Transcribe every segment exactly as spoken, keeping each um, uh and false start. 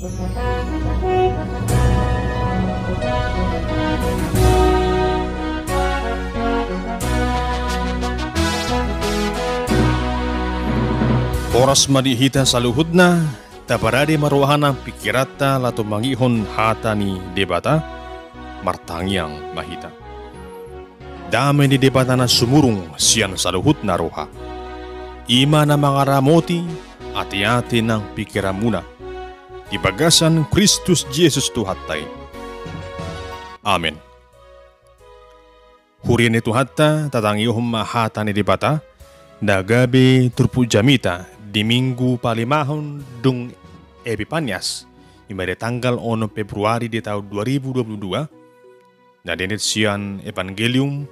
Horas ma di hita saluhutna, taparade ma roha nang pingkiranta laho tumangihon hata ni Debata, martangiang ma hita. Dame ni Debata na sumurung sian saluhutna roha, i ma na mangaramoti ateate nang pingkiranmuna, di bagasan Kristus Jesus Tuhanta i. Amen. Huria ni Tuhanta, tatangihon ma hata ni Debata, na gabe turpuk jamita di minggu palimahon dung Epipanias, i ma di tanggal onom Februari di taon dua ribu dua puluh dua, na dienet sian Evangelium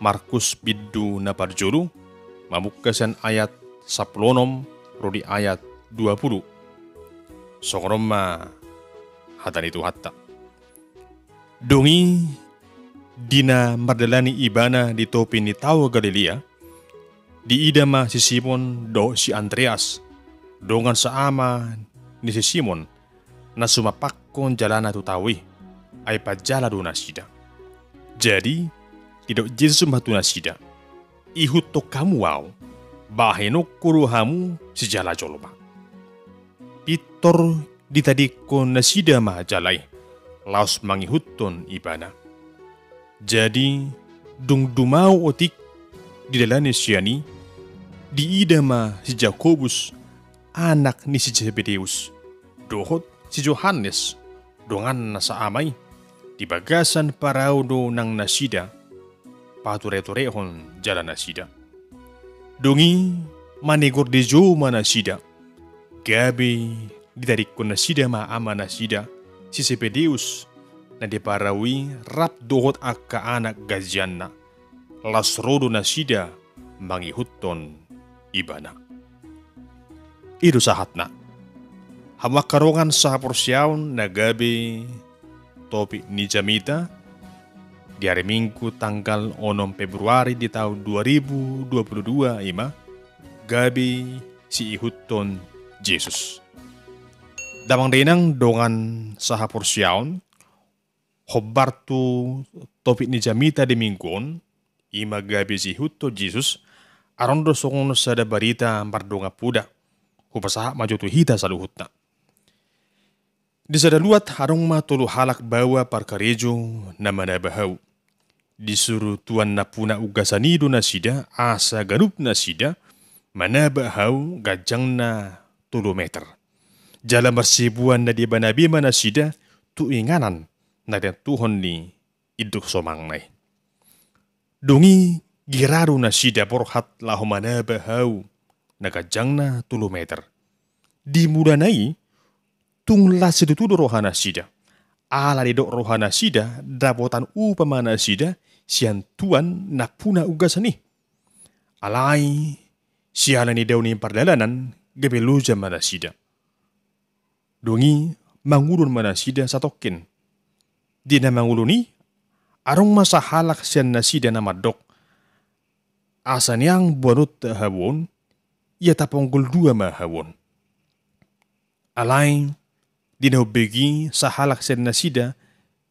Markus bindu na parjolo, mamungka sian ayat sampulu onom ro di ayat dua puluh. Songon on ma hata ni Tuhanta. Dung i, di na mardalani ibana di topi ni Tao Galilea, diida ma si Simon dohot si Andreas, dongan saama ni si Simon, na sumampakkon jalana tu tao i, ai parjala do nasida. Jadi, didok Jesus ma tu nasida: Ihuthon hamu Ahu, bahenonku do hamu sijala jolma. Pintor ditadingkon nasida ma jala i, laos mangihuthon Ibana. Jadi, dung dumao otik didalani sian i, diida ma si Jakobus, anak ni si Sebedeus, dohot si Johannes, donganna saama i, di bagasan parau do nang nasida, patureturehon jala nasida. Dung i, manigor dijou ma nasida, gabe ditadingkon nasida ma ama nasida, si Sebedeus, na di parau i rap dohot angka anak ganjianna, laos ro do nasida mangihuthon Ibana. I do sahatna. Hamu angka dongan sahaporseaon, na gabe topik ni jamita di ari Minggu tanggal onom Februari di taon dua ribu dua puluh dua i ma, gabe siihuthon Jesus. Damang dainang dongan sahaporseaon, hombar tu topik ni jamita di Minggu on, i ma gabe siihuthon Jesus, adong do songon sada barita mardongan poda, hupasahat ma jo tu hita saluhutna. Di sada luat adong ma tolu halak baoa parkarejo na manaba hau. Disuru tuan nampuna ugasan i do nasida asa ganup nasida manaba hau ganjangna tolu meter. Jala marsibuan na dibanabei ma nasida tu inganan na tinontuhon ni induk somangna i. Dung i gira do nasida borhat laho manaba hau na ganjangna tolu meter. Di mulana i tung las situtu do roha nasida. Ala didok roha nasida dapotan upa ma nasida sian tuan nampuna ugasan i. Alai siala ni dao ni pardalanan gabe loja ma nasida. Dung i mangulon ma nasida satongkin. Di na mangulon i adong ma sahalak sian nasida na mandok: Asa niang buanonta hau on, ia taponggol dua ma hau on. Alai di na umbege i sahalak sian nasida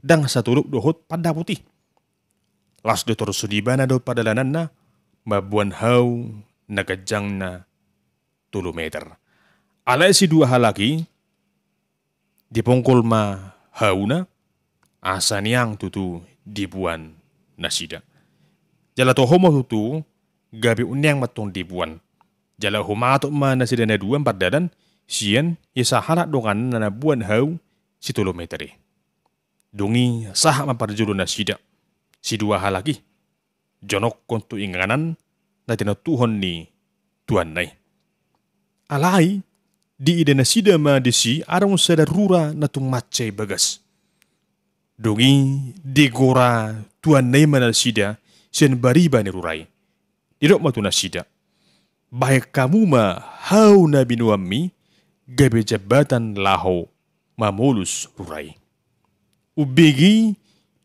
ndang satolop dohot pandapot i. Laos ditorushon ibana do pardalananna mamboan hau na ganjangna tolu meter. Alai sidua halak i diponggol ma hauna, asa niang tutu dibuan nasida. Jala toho ma tutu gabe unang niang mantong dibuan. Jala humatop ma nasida na dua mardalan sian ia sahalak donganna na mamboan hau si tolu meter i. Dung i sahat ma parjolo nasida, sidua halak i, jonok on tu inganan na tinontuhon ni tuanna i. Alai diida nasida ma disi adong sada rura na tung mansai bagas. Dung i digora tuanna i ma nasida sian bariba ni rura i. Didok ma tu nasida: Bahen hamu ma hau na binoanmi gabe jambatan laho mamolus rura i. Umbege i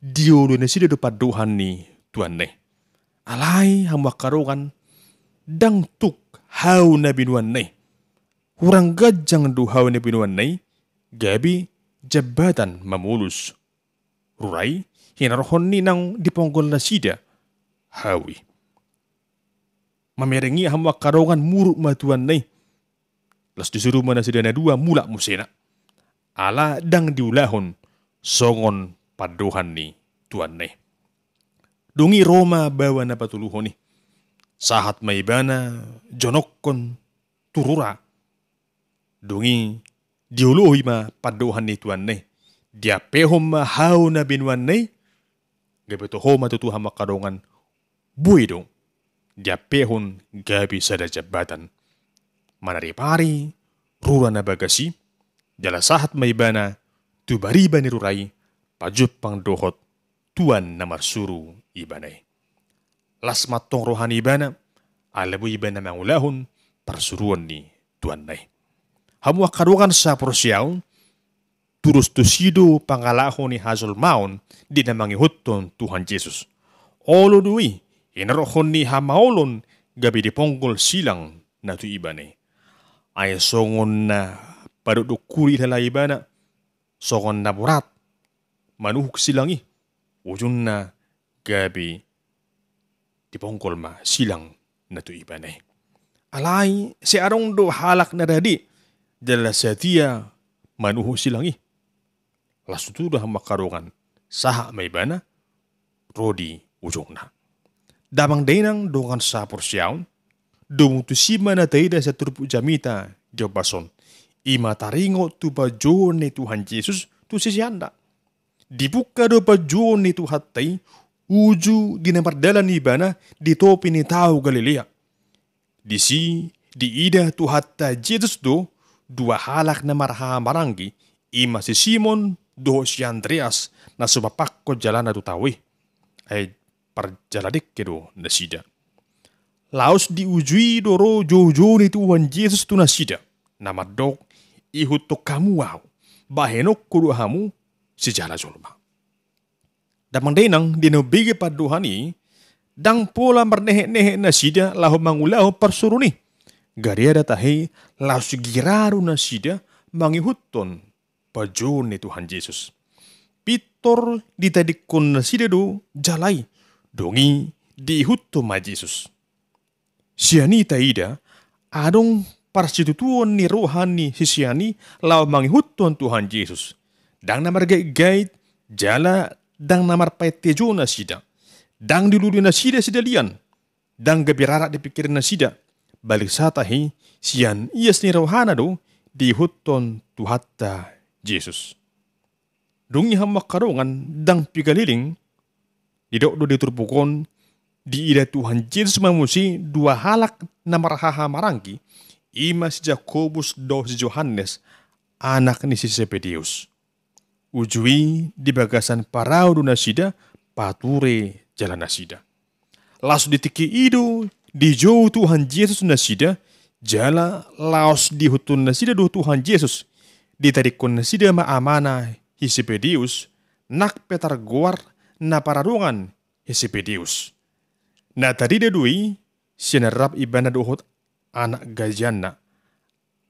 dioloi nasida do pandohan ni tuanna i. Alai hamu angka dongan, ndang tuk hau na binoanna i. Hurang ganjang do hau na binoanna i gabe jambatan mamolus rura i, hinorhon ni naung diponggol nasida hau i. Mamereng i, hamu angka dongan, muruk ma tuanna i. Laos disuru ma nasida na dua mulak musena. Ala ndang diulahon songon pandohan ni tuanna i. Dung i ro ma baoa na patoluhon i. Sahat ma ibana jonongkon tu rura. Dung i diolohi ma pandohan ni tuanna i. Diampehon ma hau na binoanna i. Gabe toho ma tutu, hamu angka dongan, boi do diampehon gabe sada jambatan. Manaripari rura na bagas i, jala sahat ma ibana tu bariba ni rura i, pajumpang dohot tuan na marsuru ibana i. Las ma antong roha ni ibana, ala boi ibana mangulahon parsuruon ni tuanna i. Hamu angka dongan saporseaon, tudos tusi do pangalaho ni hajolmaon di na mangihuthon Tuhan Jesus. Olo do i, hinorhon ni hamaolon gabe diponggol silang na tu ibana i. Ai songon na padokdok huri ilala ibana, songon na borat manuhuk silang i, ujungna gabe diponggol ma silang na tu ibana i. Alai sai adong do halak na rade jala satia manuhuk silang i. Las tutu do, hamu angka dongan, sahat ma ibana ro di ujungna. Damang dainang dongan saporseaon, domu tusi ma na taida sian turpuk jamita di ombas on. I ma taringot tu panjouon ni Tuhan Jesus tu siseanna. Dibuka do panjouon ni Tuhanta i uju di na mardalan ibana di topi ni tao Galilea. Disi diida Tuhanta Jesus do dua halak na marhahamaranggi, i ma si Simon dohot si Andreas, na so papakkon jalana tu tao i. Ai parjala dengke do nasida. Laos di uju i do ro joujou ni Tuhan Jesus tu nasida, na mandok, "Ihuthon hamu ahu, bahenonku do hamu sijala jolma." Damang dainang, di na umbege pandohan i, ndang pola marnehetnehet nasida laho mangulahon parsuruon i. Gariada tahe, laos gira do nasida mangihuthon panjouon ni Tuhan Jesus. Pintor ditadingkon nasida do jala i, dung i diihuthon ma Jesus. Sian i taida, adong parsitutuon ni roha ni sisean i laho mangihuthon Tuhan Jesus. Ndang na margaitgait, jala ndang na marpaetejo nasida. Ndang dilului nasida sidalian. Ndang gabe rarat di pingkiran nasida. Balik sa tahe, sian ias ni rohana do diihuthon Tuhanta Jesus. Dung i, hamu angka dongan, ndang piga leleng, didok do di turpuk on, diida Tuhan Jesus ma muse dua halak na marhahamaranggi, i ma si Jakobus dohot si Johannes, anak ni si Sebedeus. Uju i di bagasan parau do nasida pature jala nasida. Laos di tingki i do dijou Tuhan Jesus nasida, jala laos diihuthon nasida do Tuhan Jesus. Ditadingkon nasida ma amana si Sebedeus, nang pe targoar na paradongan si Sebedeus. Na tarida do i sian na rap ibana dohot anak gajianna.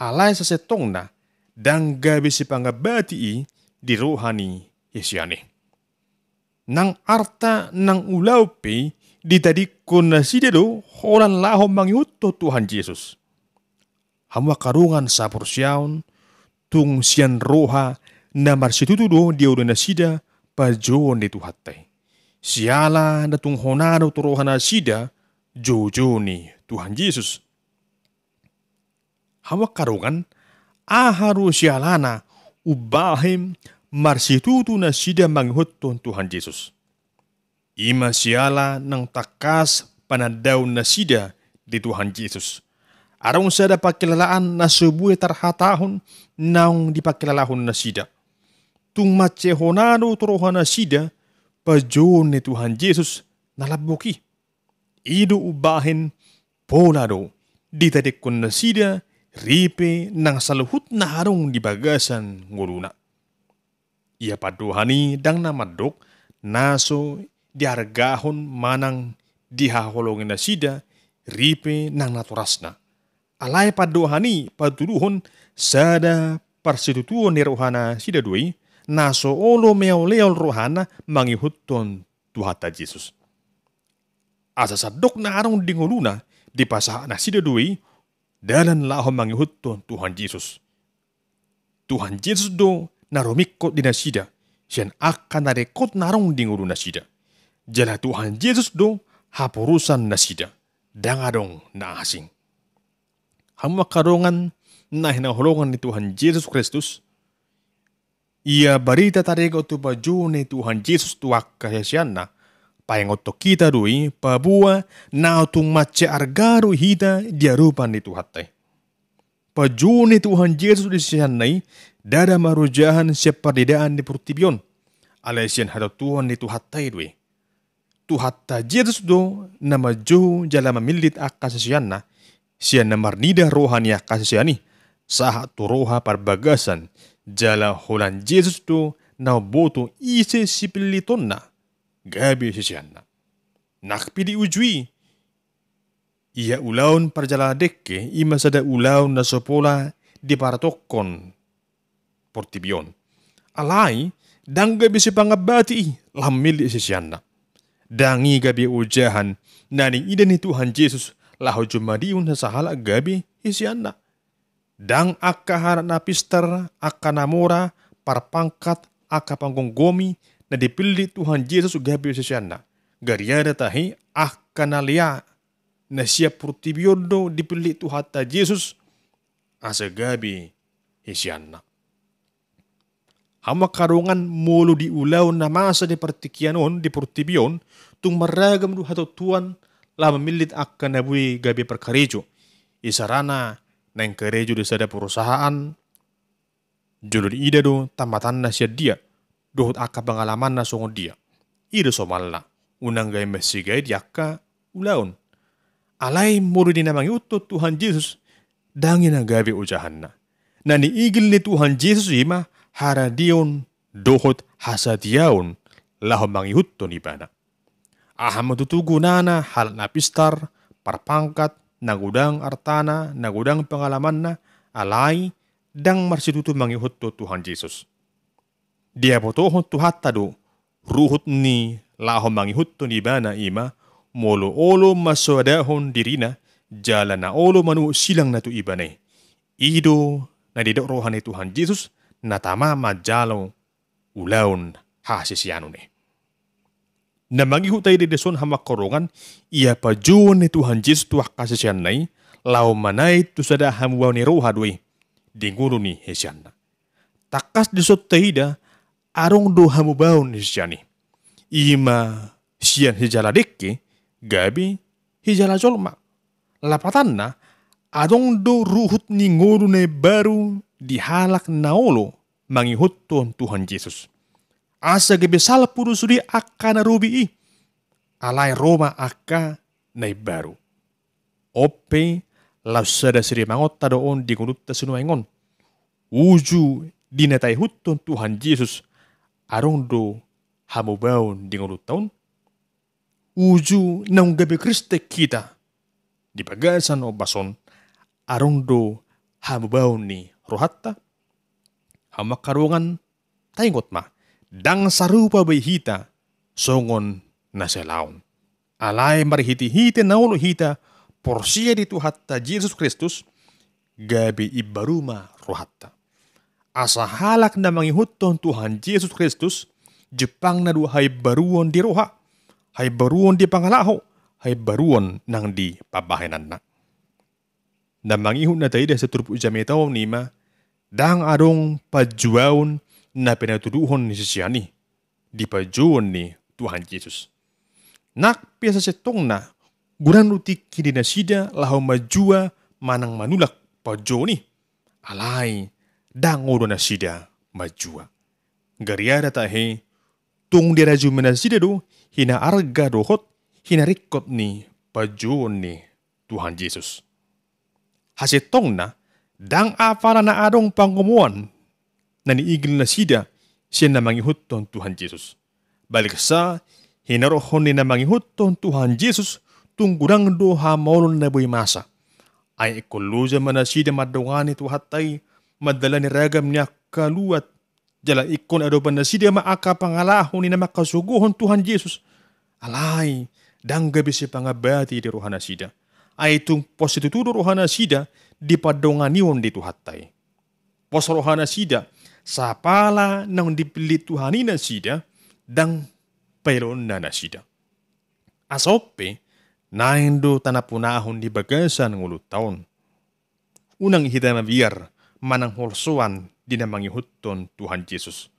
Alai sasintongna ndang gabe sipangambati i di roha ni sisean i. Nang arta nang ulaon pe ditadingkon nasida do holan laho mangihuthon Tuhan Jesus. Hamu angka dongan saporseaon, tung sian roha na marsitutu do dioloi nasida panjouon ni Tuhanta i. Siala na tung hona do tu roha nasida joujou ni Tuhan Jesus. Hamu angka dongan, aha do sialana umbahen marsitutu nasida mangihuthon Tuhan Jesus? I ma siala naung tangkas panandaon nasida di Tuhan Jesus. Adong sada pangkilalaan na so boi tarhatahon naung dipangkilalahon nasida. Tung mansai hona do tu roha nasida panjouon ni Tuhan Jesus na lambok i. I do umbahen pola do ditadingkon nasida ripe nang saluhutna adong di bagasan ngoluna. Ia pandohan i ndang na mandok na so diargahon manang dihaholongi nasida ripe nang natorasna. Alai pandohan i patuduhon sada parsitutuon ni rohanasida do i, na so olo meoleol rohana mangihuthon Tuhanta Jesus. Asa sandok na adong di ngoluna, dipasahat nasida do i dalan laho mangihuthon Tuhan Jesus. Tuhan Jesus do na rumingkot di nasida sian angka na ringkot na adong di ngolunasida. Jala Tuhan Jesus do haporusan nasida, ndang adong na asing. Hamu angka dongan na hinaholongan ni Tuhan Jesus Kristus, ia barita taringot tu pajou ni Tuhan Jesus tu angka siseanna, paingothon hita do i paboa na tung mansai arga do hita di adopan ni Tuhanta i. Pajou ni Tuhan Jesus di siseanna i ndada marojahan sian pardedaan ni portibi on, alai sian hatotoan ni Tuhanta i do i. Tuhanta Jesus do na manjou jala mamillit angka siseanna, sian na marnida roha ni angka sisean i, sahat tu roha parbagasan, jala holan Jesus do na umboto ise sipillitonna gabe siseanna. Nang pe di uju i, ia ulaon parjalanan dengke i ma sada ulaon na so pola dipartongon portibi on. Alai ndang gabe sipangambati i laho mamillit siseanna. Ndang i gabe ojahan na niida ni Tuhan Jesus laho jumadihon sasahalak gabe siseanna. Ndang angka halak na pistar, angka na mora, parpangkat, angka panggomgomi na dipillit Tuhan Jesus gabe siseanna. Gariada tahe angka na lea na sian portibi on do dipillit Tuhanta Jesus asa gabe siseanna. Hamu angka dongan, molo di ulaon na masa di partingkian on, di portibi on, tung marragam do hatotoan laho mamillit angka na boi gabe parkarejo. Isarana naeng karejo di sada perusahaan, jolo diida do tambatanna sian dia, dohot angka pengalamanna songon dia. I do somalna, unang gabe mansigai di angka ulaon. Alai molo di na mangihuthon Tuhan Jesus, ndang i na gabe ojahanna. Na niigil ni Tuhan Jesus i ma haradeon dohot hasatiaon laho mangihuthon Ibana. Aha ma tutu gunana halak na pistar, parpangkat, na godang artana, na godang pengalamanna, alai ndang marsitutu mangihuthon Tuhan Jesus. Dibotohon Tuhanta do ruhut ni laho mangihuthon Ibana i ma, molo olo mansoadahon dirina, jala na olo manuhuk silangna tu Ibana i. I do na didok roha ni Tuhan Jesus na tama manjalo ulaon hasiseanon i. Na mangihut taida dison, hamu angka dongan, ia pajouon ni Tuhan Jesus tu angka siseanna i laho manaek tu sada hamubaon ni roha do i di ngolu ni siseanna. Tangkas dison taida adong do hamubaon ni sisean i. I ma sian sijala dengke gabe sijala jolma. Lapatanna, adong do ruhut ni ngolu na imbaru di halak na olo mangihuthon Tuhan Jesus. Asa gabe salpu do sude angka na robi i, alai ro ma angka na imbaru. On pe laos sada sirimangonta do on di ngolunta sinuaeng on. Uju di na taihuthon Tuhan Jesus adong do hamubaon di ngolunta on? Uju naung gabe Kristen hita di bagasan ombas on, adong do hamubaon ni rohanta? Hamu angka dongan, taingot ma, ndang sarupa be hita songon na salaon. Alai marhitehite na olo hita porsea di Tuhanta Jesus Kristus, gabe imbaru ma rohanta. Asa halak na mangihuthon Tuhan Jesus Kristus, jumpangna do haimbaruon di roha, haimbaruon di pangalaho, haimbaruon nang di pambahenanna. Na mangihut na taida sian turpuk jamita on i ma, ndang adong panjouon na pinatuduhon ni sisean i di pajouon ni Tuhan Jesus. Nang pe sasintongna godang do tingki ni nasida laho manjua manang manulak panjouon i, alai ndang olo nasida manjua. Gariada tahe tung dirajumi nasida do hinaarga dohot hinaringkot ni panjouon ni Tuhan Jesus. Hasintongna, ndang apala na adong pangomoan na niigil nasida sian na mangihuthon Tuhan Jesus. Baliksa, hinorhon ni na mangihuthon Tuhan Jesus tung godang do hamaolon na boi masa. Ai ingkon loja ma nasida mandongani Tuhanta i, mandalani ragam ni angka luat, jala ingkon adopan nasida ma angka pangalaho ni na mangkasogohon Tuhan Jesus. Alai ndang gabe sipangambati di roha nasida. Ai tung pos situtu do roha nasida di pandonganion ni Tuhanta i. Pos roha nasida, sapala naung dipillit Tuhan i nasida, ndang paelonna nasida. Asa on pe, naeng do tanampunahon di bagasan ngolunta on. Unang hita mabiar manang holsoan di na mangihuthon Tuhan Jesus.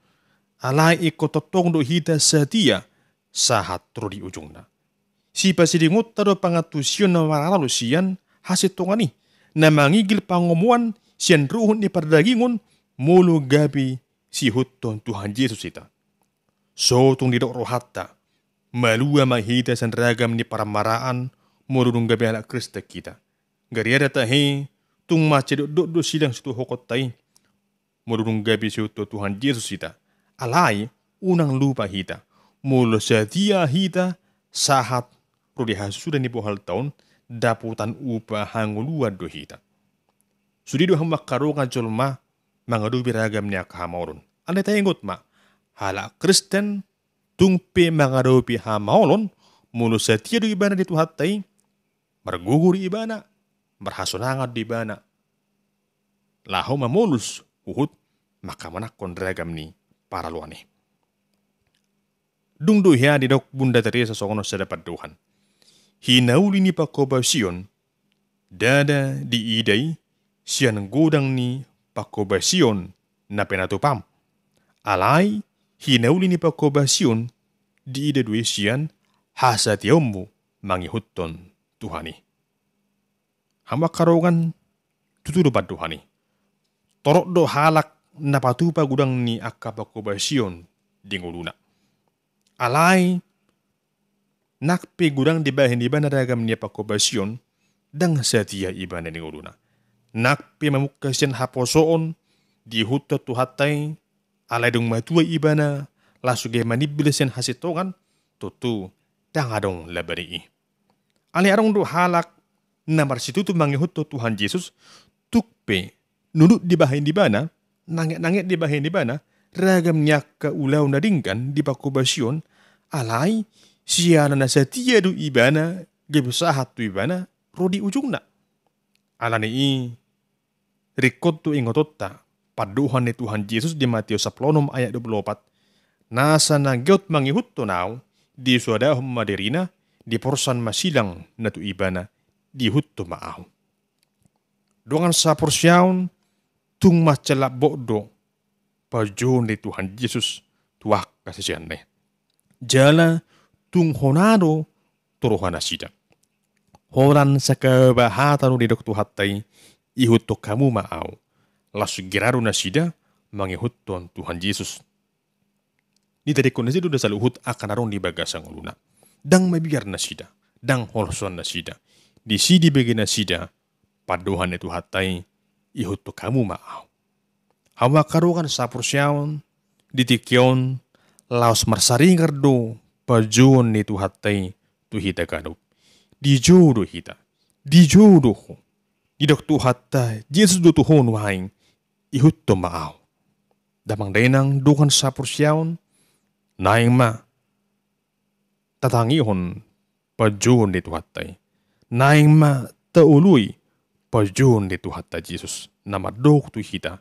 Alai ingkon tongtong do hita satia sahat ro di ujungna. Sipasidingonta do pangantusion na maralo sian hasintongan i, na mangigil pangomoan sian ruhut ni pardagingon molo gabe siihuthon Tuhan Jesus hita. So tung didok rohanta, malua ma hita sian ragam ni parmaraan molo dung gabe halak Kristen hita. Gariada tahe, tung mansai dokdok do silang situhokonta i. Molo dung gabe siihuthon Tuhan Jesus hita. Alai, unang lupa hita. Molo satia hita, sahat ro di hasusuda ni bohalta on, dapotan upa hangoluan do hita. Sude do hamu angka dongan jolma mangadopi ragam ni angka hamaolon. Alai taingot ma, halak Kristen tung pe mangadopi hamaolon, molo satia do ibana di Tuhanta i, margogo do ibana, marhasonangan do ibana. Laho mamolus huhut mangkamonanghon ragam ni paraloan i. Dung do hea didok Bunda Teresa songon on sada pandohan. Hinauli ni panghobasion, ndada diida i sian godang ni panghobasion na pinatupam. Alai, hinauli ni panghobasion diida do i sian hasatiaonmu mangihuthon Tuhan i. Hamu angka dongan, tutu do pandohan i. Torop do halak na patupa godang ni angka panghobasion di ngoluna. Alai, nang pe godang dibahen ibana ragam ni panghobasion, ndang satia ibana di ngoluna. Nang pe mamungka sian haposoon diihuthon Tuhanta i, alai dung matua ibana, laos gabe manimbil sian hasintongan, tontu ndang adong laba ni i. Alai adong do halak na marsitutu mangihuthon Tuhan Jesus, tung pe nunut dibahen ibana, nanget-nanget dibahen ibana ragam ni angka ulaon na denggan di panghobasion, alai siala na satia do ibana, gabe sahat do ibana ro di ujungna. Alani i, ringkot do ingotonta pandohan ni Tuhan Jesus di Mateus sampulu onom ayat dua pulu opat, nasa na nggeut mangihuthon Ahu, disoadahon ma dirina, diporsan ma silang na tu ibana, diihuthon ma Ahu. Dongan saporseaon, tung mansai lambok do panjouon ni Tuhan Jesus tu angka siseanna i. Jala tung hona do tu roha nasida. Holan sangkabahata do didok Tuhanta i, ihuthon hamu ma Ahu. Laos gira do nasida mangihuthon Tuhan Jesus. Ditadingkon nasida do saluhut angka na adong di bagasan ngoluna. Ndang mabiar nasida, ndang holsoan nasida. Disi dibege nasida pandohan ni Tuhanta i, ihuthon hamu ma Ahu. Hamu angka dongan saporseaon, di tingki on laos marsaringar do panjouon ni Tuhanta i tu hita ganup. Dijou do hita, dijou do ho. Didok Tuhanta Jesus do tu ho nuaeng, ihuthon ma Ahu. Damang dainang dongan saporseaon, naeng ma tatangihon panjouon ni Tuhanta i. Naeng ma taoloi panjouon ni Tuhanta Jesus na mandok tu hita,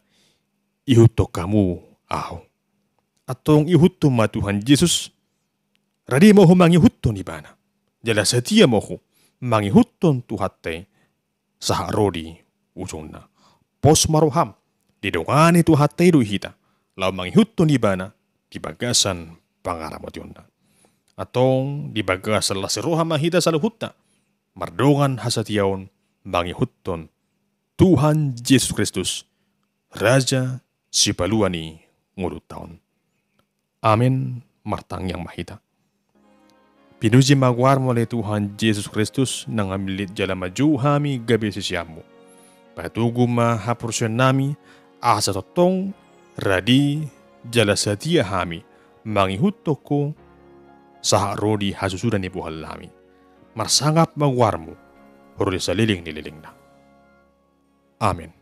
ihuthon hamu Ahu. Antong ihuthon ma Tuhan Jesus, rade ma ho mangihuthon ibana. Jala satia ma ho mangihuthon Tuhanta i sahat ro di ujungna. Pos ma roham, didongani Tuhanta i do hita laho mangihuthon ibana di bagasan pangaramotionna. Antong di bagasan las ni roha ma hita saluhutna mardongan hasatiaon mangihuthon Tuhan Jesus Kristus, Raja sipalua ni ngolunta on. Amen. Martangiang ma hita. Pinuji ma goarmu ale Tuhan Jesus Kristus, na mamillit jala manjou hami gabe siseanmu. Patogu ma haporseaonnami, asa tongtong rade jala satia hami mangihuthon ho sahat ro di hasusuda ni bohalnami. Marsangap ma goarmu ro di saleleng ni lelengna. Amen.